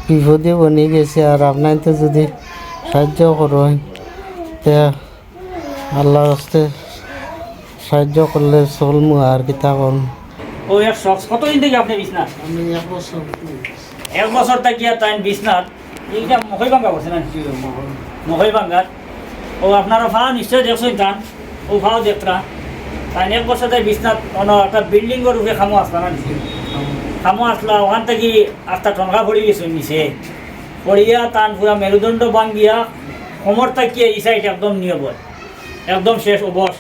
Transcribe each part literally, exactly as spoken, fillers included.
বিপদে বনি গেছি, আর আপনাইন্তে যদি সাহায্য করইন, তে আল্লাহর ওয়াস্তে সাহায্য করলে চলমু, আর কিতা করমু। ও এক শখস, কতদিন থাকি আপনে বিছনাত? আমি এক বছর। এক বছর থাকি আর তাইন বিছনাত। ইটা মকইবাঙ্গা করছে না? জি, মকই। মকইবাঙ্গাত। ও আপনারা ফাও নিশ্চয় দেখছইন তান, ও ফাও দেখরা। তাইন এক বছর থাকি বিছনাত, অনো একটা বিল্ডিংর উপরে কামো আছলা না নিচে? কামো। কামো আছলা, অখান থাকি আস্তা টনকা পড়ি গেছইন নিচে। পড়িয়া তান পুরা মেরুদণ্ড ভাঙ্গিয়া কোমর থাকিয়া ই সাইড একদম নিয়বর, একদম শেষ অবশ।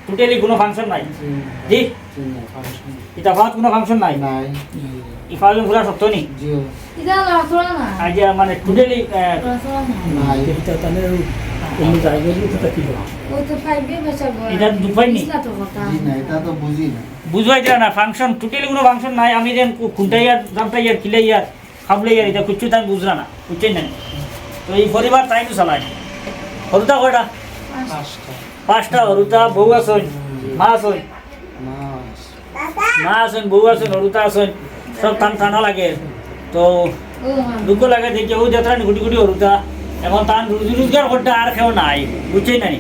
Totally কুনু function নাই? জি। জি? জি, না, function নাই। ইতা ফাত কুনু function নাই? নাই। ই ফাও পুরা শক্ত নি? জি। ইতা লড়াচড়া না। আগে মানে totally, আহ, লড়াচড়া না। নাই। ইতা তানে অন্য জায়গায় গেলে তো তা কি হয়? ও তো five এ বাচ্চা বড়। ইতা দুপাই নি? ইসলা তো কথা। জি না, ইতা তো বুঝি না। বুঝবায় দিরা না, function, totally কুনু function নাই। আমি যেন কু-, কুনটাই আর, জানটাই আর, কিলাই আর। খাবলে ইয়ার ইতা কিচ্ছু তাইন বুঝরা না, বুঝছইন না? তো ই পরিবার তাইনউ চালাইন। হুরুতা কয়টা? পাঁচটা। পাঁচটা হুরুতা, বউ আছইন, মা আছইন। মা আছে। মা আছইন, বউ আছইন, হুরুতা আছইন, সব তান টানা লাগে। তো দুঃখ লাগে দেখিয়া অউ যেতরা নি কুটি কুটি হুরুতা, এখন তান রুজি রোজগার করতে আর কেউ নাই, বুঝছইন না নি?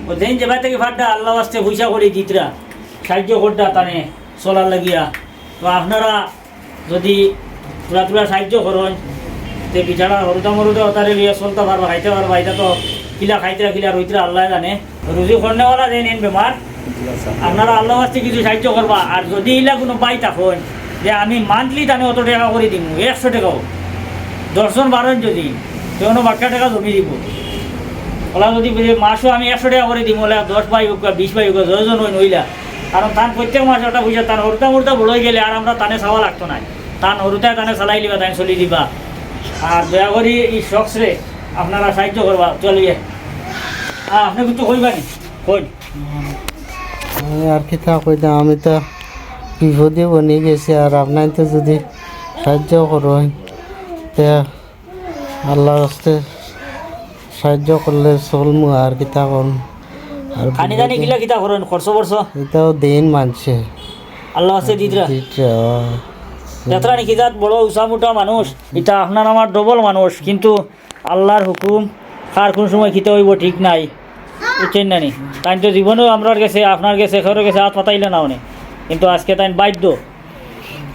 ও যেইন যেবায় থাকি পাররা আল্লাহর ওয়াস্তে পয়সা করি দিতরা, সাহায্য করতা তানে চলার লাগিয়া। তো আপনারা যদি থুড়া থুড়া সাহায্য করইন, তে বেচারা হুরুতা মুরুতা অতারে লইয়া চলতা পারবা, খাইতা পারবা। ইতা তো কিলা খাইতরা, কিলা রইতরা আল্লায় জানে। রুজি করনেওয়ালা যেইন বেমার, আপনারা আল্লাহর ওয়াস্তে কিছু সাহায্য করবা। আর যদি ইলা কুনু ভাই থাকইন যে আমি monthly তানে অত টেকা করি দিমু, একশো টেকাও, দশ জন বারো জন যদি, তে অনো বাক্কা টেকা জমি দিবো। অলা যদি বলে, "মাসো আমি একশো টেকা করি দিমু," অলা দশ ভাই অউক বা বিশ ভাই অউক বা যত জন অইন অইলা, কারণ তান প্রত্যেক মাসে একটা পয়সা তান হুরুতা মুরুতা বড় অইগেলে আর আমরা তানে চাওয়া লাগতো নায়। তান হুরুতায় তানে চালাই লিবা, তাইন চলি দিবা। আর দয়া করি ই শখসরে আপনারা সাহায্য করবা, চলিয়ে। আ, আপনে কিচ্ছু কইবা নি? কইন। আমি আর কিতা কইতাম, আমি তো বিপদে বনি গেছি, আর আপনাইন্তে যদি সাহায্য করইন, তে আল্লাহর ওয়াস্তে সাহায্য করলে চলমু, আর কিতা করমু। আর খানি দানি কিলা কিতা করইন, খরচ বরচ? ইতাও দেইন মানষে। আল্লাহর ওয়াস্তে দিতরা? দিতরা, অ। দেখরা নি কিজাত বড় উচা মুটা মানুষ, ইতা আপনার আমার double মানুষ, কিন্তু আল্লাহর হুকুম কার কুন সময় কিতা অইবো ঠিক নাই, বুঝছইন না নি? তাইন তো জীবনেও আমরার গেছে, আপনার গেছে, কেউর গেছে আত পাতাইলা না অনে, কিন্তু আজকে তাইন বাধ্য।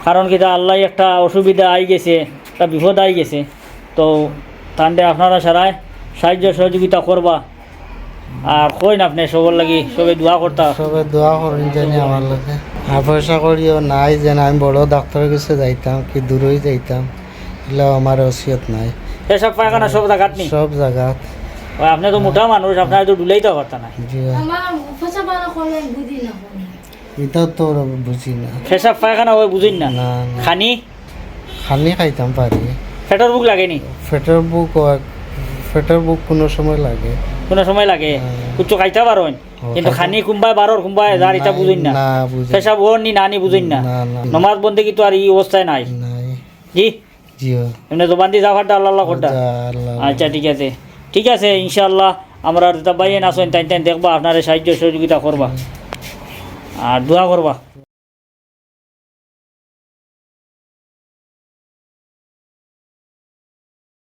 কারণ কিতা, আল্লায় একটা অসুবিধা আইগেছে, একটা বিপদ আইগেছে, তো তানরে আপনারা সারায় সাহায্য সহযোগিতা করবা। আর কইন আপনে সবর লাগি, সবে দোয়া করতা। সবে দোয়া করইন জানি আমার লাগি। আর পয়সা কড়িও নাই, যেন আমি বড় ডাক্তারর গেছে যাইতাম, কি দূরই যাইতাম, ইলাও আমার ওসিয়ত নাই। পেশাব পায়খানা সব জাগাত নি? সব জাগাত। ও, আপনে তো মোটা মানুষ, আপনারে তো ডুলাইতা পারতা না। জি। আমার পেশাব পায়খানা করলে বুঝি না। ইতাও তো বুঝি না। পেশাব পায়খানা অয় বুঝইন না? না, না। খানি? খানি খাইতাম পারি। পেটর ভুক লাগে নি? পেটর ভুক অয়, পেটর ভুক কুনু সময় লাগে। কুনু সময় লাগে? হ্যাঁ। কিচ্ছু খাইতা পারইন? ও, কিন্তু খাইতাম। খানি কুনবায় বারর, কুনবায় যার, ইতা না, বুঝইন না? না, বুঝি না। পেশাব অর নি না নি বুঝইন না? না, না। নমাজ বন্দেগি তো আর ই অবস্থায় নাই। নাই। জি? জি অয়। এমনে জবান দি যা পারতা আল্লাহ আল্লাহ করতা? যা আল্লাহ আল্লাহ। আচ্ছা, ঠিক আছে। ঠিক আছে, ইনশাআল্লাহ, আমরার যেতা ভাইয়াইন আছইন, তাইন তাইন দেখবা, আপনারে সাহায্য সহযোগিতা করবা। আর দোয়া করবা।